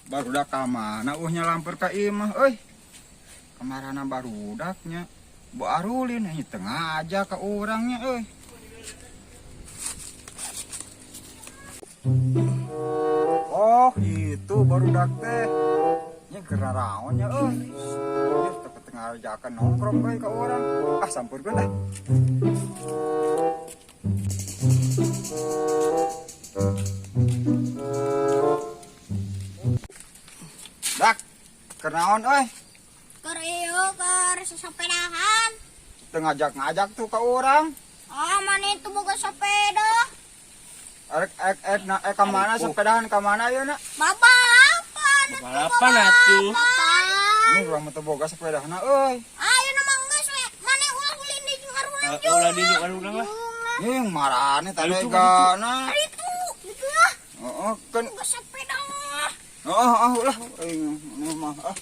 Barudak ka mana uh nyalamper ka imah euy. Kamarana barudaknya. Bu Arulin nya teu ngajak ka urangnya euy. Oh, itu barudak teh. Nya keur naraon nya euy. Nya teu ngajakan nongkrong euy ka urang. Ah, sampurkeun dah. Dak, kenaon euy? Keur ieu keur sasapedahan. Teu ngajak-ngajak tuh ka urang. Ah, mana itu boga sepeda? Arek ek ek na ek ka mana sepedahan ka mana ieu na? Babalapan. Balapan atuh. Ini urang mah teu boga sepedahna euy. Ayo na mah geus we. Mane ulah ulin di jeung arurang. Ulah di jeung arurang lah. Nih marane tadi Itu, gana. Itu, itu lah. Heeh, kan Boga sepeda. heeh heeh ulah aing ini mah ah.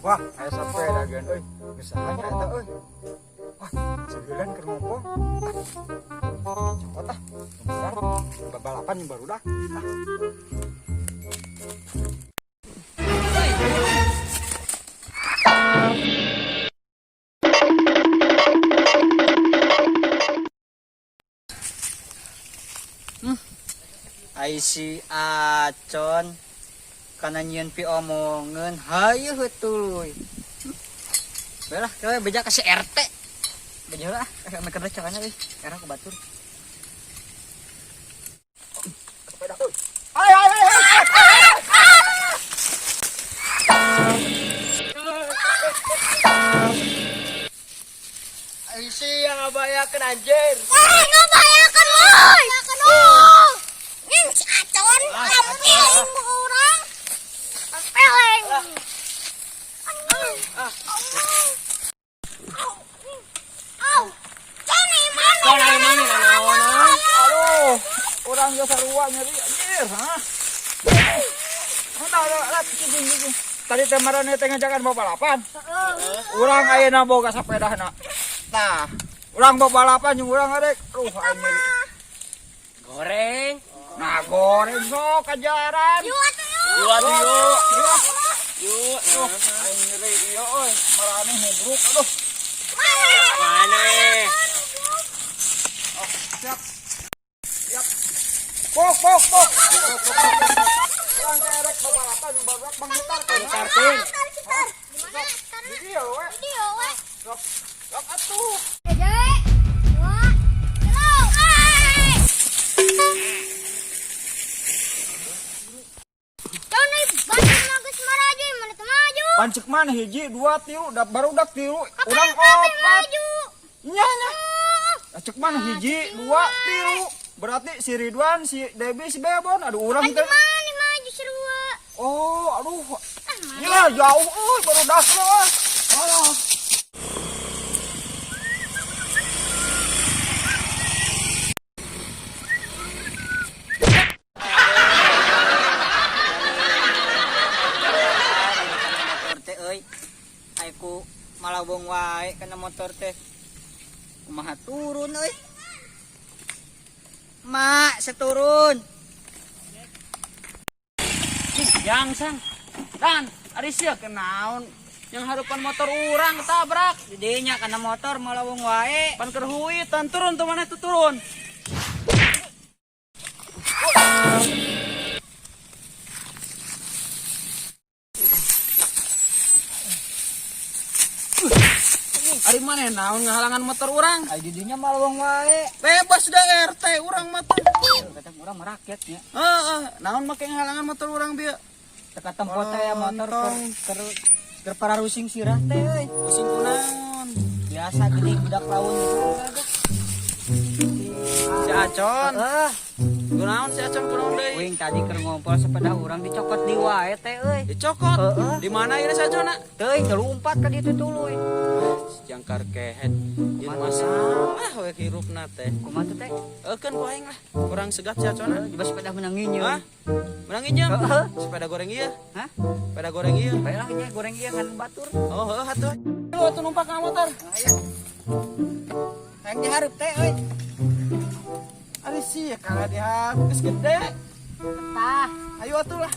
Wah, aya sepeda geun euy. Geus saha eta euy. Wah, segeulan keur ngopo. Ah, copot ah. Bentar, babalapan yang barudak. Ah. Ai si Acon kana nyieun pi omongeun hayu tuluy. Baiklah, kowe beja ka si RT. Beja lah, mikir deh caranya euy. Era ku batur. Sepeda euy. Ay ay ay. Ai si yang ngabayakeun anjir. Wah, ngabayakeun woi. Ngabayakeun woi. Nying si Acon tampilin ku urang. Tampilin. Au. Con mana? Con ai mana naon? Aduh, urang ge sarua nyeri anjir, ha. Udah, udah, udah, cicing, cicing. Tadi teh marane teh ngajakan babalapan. Urang ayeuna boga sepedahna. Tah, urang babalapan jeung urang arek. Aduh, aing nyeri. Goreng. Nah, goreng sok kajaran. Yuk atuh yuk. Yuk atuh yuk. Yuk. Yuk, aing nyeri ieu euy, marane nubruk aduh. Mana? Oh, siap. Siap. Pok, pok, pok. Urang teh erek babalapan jeung barudak Bang Gitar. Gitarkeun. Gitar, gitar. Di mana? Di dieu we. Di dieu we. Sok, sok atuh. Hiji, dua, tilu. Ai. Con euy, batur mah geus maraju, mana teu maju. Pancek mana hiji, dua, tilu, da barudak tilu, urang Kabeh opat. maju. Nya nya. Cek mana hiji, dua, tilu. Berarti si Ridwan, si Debi, si Bebon, aduh urang teh. Mana maju sarua. Oh, aduh. Ya jauh euy barudak euy. Alah. Motor teh euy. Ai ku malawong wae kana motor teh. Kumaha turun euy. Mak, seturun. Yang sang. Dan ari sia kenaon yang harupan motor urang tabrak. Didinya kana motor malawong wae. Pan keur huitan turun tuh maneh tuh turun. Ari maneh naon ngahalangan motor urang? Ai didinya malawong wae. Bebas da RT urang mah teh. Kata urang mah rakyat nya. Heeh, naon make ngahalangan motor urang bieu? Teka tempo teh ya motor keur keur pararusing sirah teh euy. Pusing kunaon? Biasa gini budak laun gitu. Si Acon. Heeh. Kunaon si Acon kunaon deui? Wing tadi keur ngompol sepeda urang dicokot di wae teh euy. Dicokot. Heeh. Di mana ieu si Acon? Teuing lompat ka ditu tuluy. Jangkar kehet. Ieu masalah we hirupna teh. Kumaha tuh teh? Eukeun ku aing lah. Kurang segat si Acon. Coba sepeda menang nginyeum. Hah? Menang nginyeum? Heeh. Sepeda goreng ieu. Hah? Sepeda goreng ieu. Bae lah nya goreng ieu kan batur. Oh, heuh atuh. Lu atuh numpak ka motor. Ayo. Hayang dihareup teh euy. Ari sia kalah dihareup geus gede. Tah. Ayo atuh lah.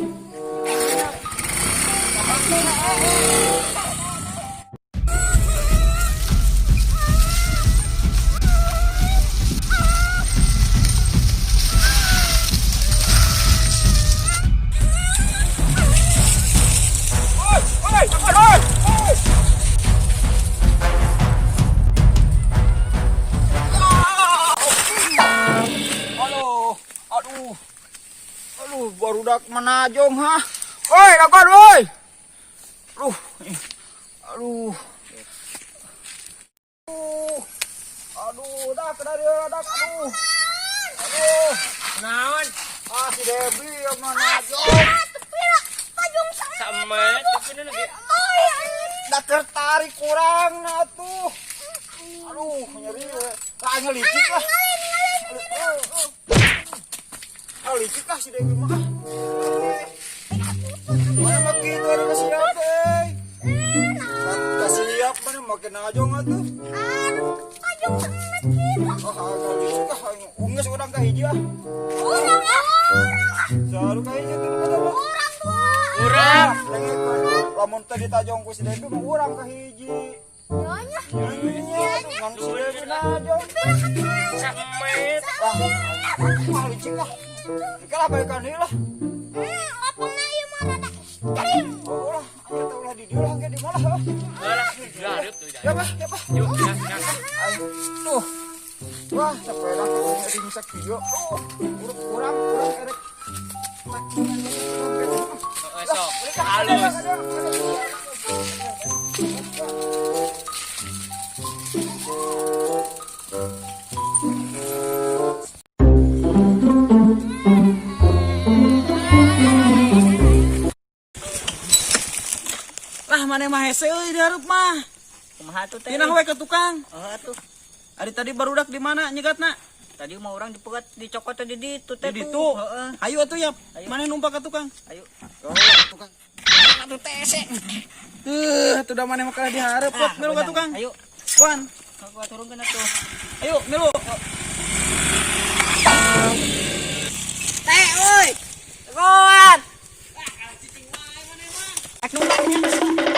Aduh, aduh. Aduh, barudak menajong ha. Oi, lakukan oi. Aduh. Aduh. Aduh. Aduh, dak dari dak aduh. Aduh. Naon? Ah, si Debi yang menajong. Tajung sama. Sama tapi nu lagi. Dak tertarik kurang nah tuh. Aduh, nyeri. Lah ngelicik lah. Ah, licik lah si Debi mah. Mana makin itu ada kasiap eh. Kasiap mana makin najong atuh. Aduh, tajung sama gitu. Oh, agak licik ah, unges urang ka hiji ah. Urang ah, urang ah. Saru ka hiji tuh kata mah. Urang dua. Urang. Lamun teh ditajong ku si Debi mah urang ka hiji. Nyonya. Nya, ngan si Debi najong. Samet. Ah, ah licik lah. Dikalah balikan deui lah. Lapangna ieu mah rada ekstrim. Oh lah, kita ulah di dieu lah, engke di mana lah. Lah, dihareup tuh. Ya, Pak, ya, Pak. Yuk, ya, ya. Aduh. Wah, sepeda kudu ringsek kieu. Oh, kurang kurang erek. Heeh, sok. Halus. Lah maneh mah hese euy dihareup mah. Kumaha tuh teh? Pinah we ke tukang. Heeh atuh. Ari tadi barudak di mana nyegatna? Tadi mah orang dipegat dicokot di ditu teh. Di tuh. ditu. Heeh. Ayo atuh yap. Maneh numpak ke tukang. Ayo. Oh, tukang. Atuh teh seh. Tuh, atuh da maneh mah kalah dihareup, Pop. Milu ka tukang. Ayo. Wan. Aku turunkeun atuh. Ayo, milu. Teh euy. Goan. Ek numpak.